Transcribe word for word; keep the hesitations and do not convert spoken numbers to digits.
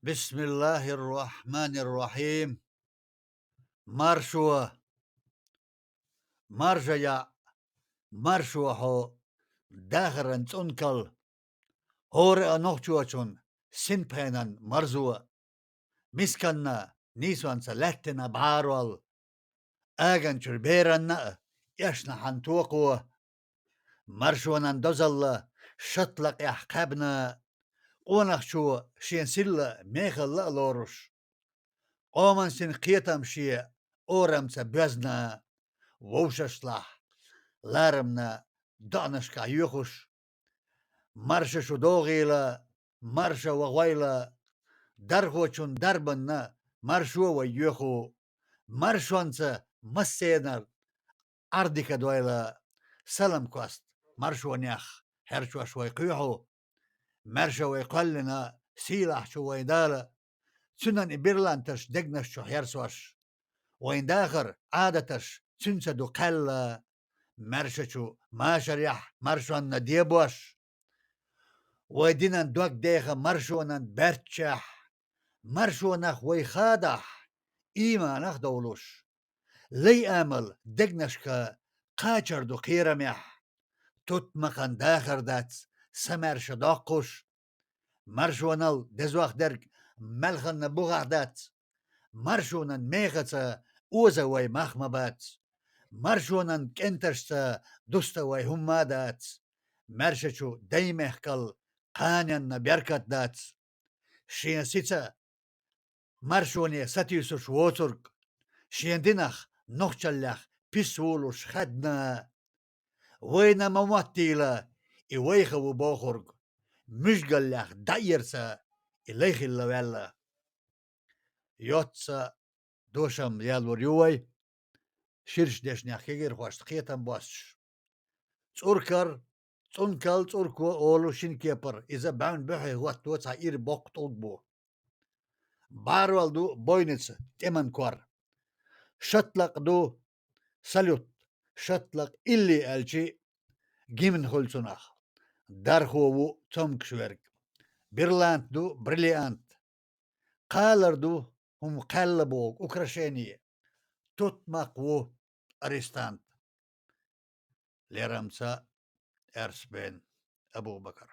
بسم الله الرحمن الرحيم. Маршо. Маржа яӀ, маршо хьо, дахаран цӀункал, хӀора а нохчочун синпхенан марзо, мисканна нийсонца лаьттина бӀарол, аганчуьра беранна а эшна хьан токхо. Маршонан дозалла шатлакъехь кхаьбна, къонахчо шен силла мехалла а лоруш. Къоман син кхетам шен орамца боьзна, вовшашлахь ларамна доӀанашкахь йоьхуш. Марша шу догӀийла, марша вагӀойла, дархочун дарбанна маршо вай йоьху. Маршонца массенар Ӏардика дойла, салам кост маршонех хьерчош вай кхоьхьу. Маьрша вай кхоьллина сийлахьчу вайн Дала, цуьнан и бирланташ дегнаш чу хьерсош. Вайн дахар, Ӏадаташ цуьнца ду кхаьлла, маьршачу машарехь маршонна дебош. Вай динан дог деха маршонан баьрччехь, маршонах вай хадахь, ийманах довлуш. Лай амал дегнашка кхачар ду кхерамехь, тутмакхан дахар дац, са маьрша доккхуш. Маршонал дезох дерг маьлханна бухахь дац, маршонан мехаца оза вай мах ма бац, маршонан кӀенташца дуста вай хӀумма а дац, маьршачу даймехкал кханенна беркат дац. Шен сица маршоне сатуьйсуш воцург, шен динах, нохчаллех пис волуш хаьдна. Вайна ма моттийла и вайха ву бохург, муьжгаллех дӀаэрца и лай хилла ваьлла. Йоцца дошам ялур ю вай, ширачу дешнех кегирхошна кхетам бостуш. ЦӀуркар, цӀункал, цӀурко олу шина кепара, иза бӀаьвнан буьхье хӀотто цхьа ира боккха тӀулг бу. БӀарол ду бойница тӀеман кор. Шатлакъ ду салют, шатлакъ илли аьлчи гимн хуьлу цунах. Дархо ву цомгуш верг. Бирлант ду бриллиант. Кхалар ду хӀума кхаьлла боху украшение. Тутмакх ву арестант. Лерамца Аьрсбен Абу-Бакар.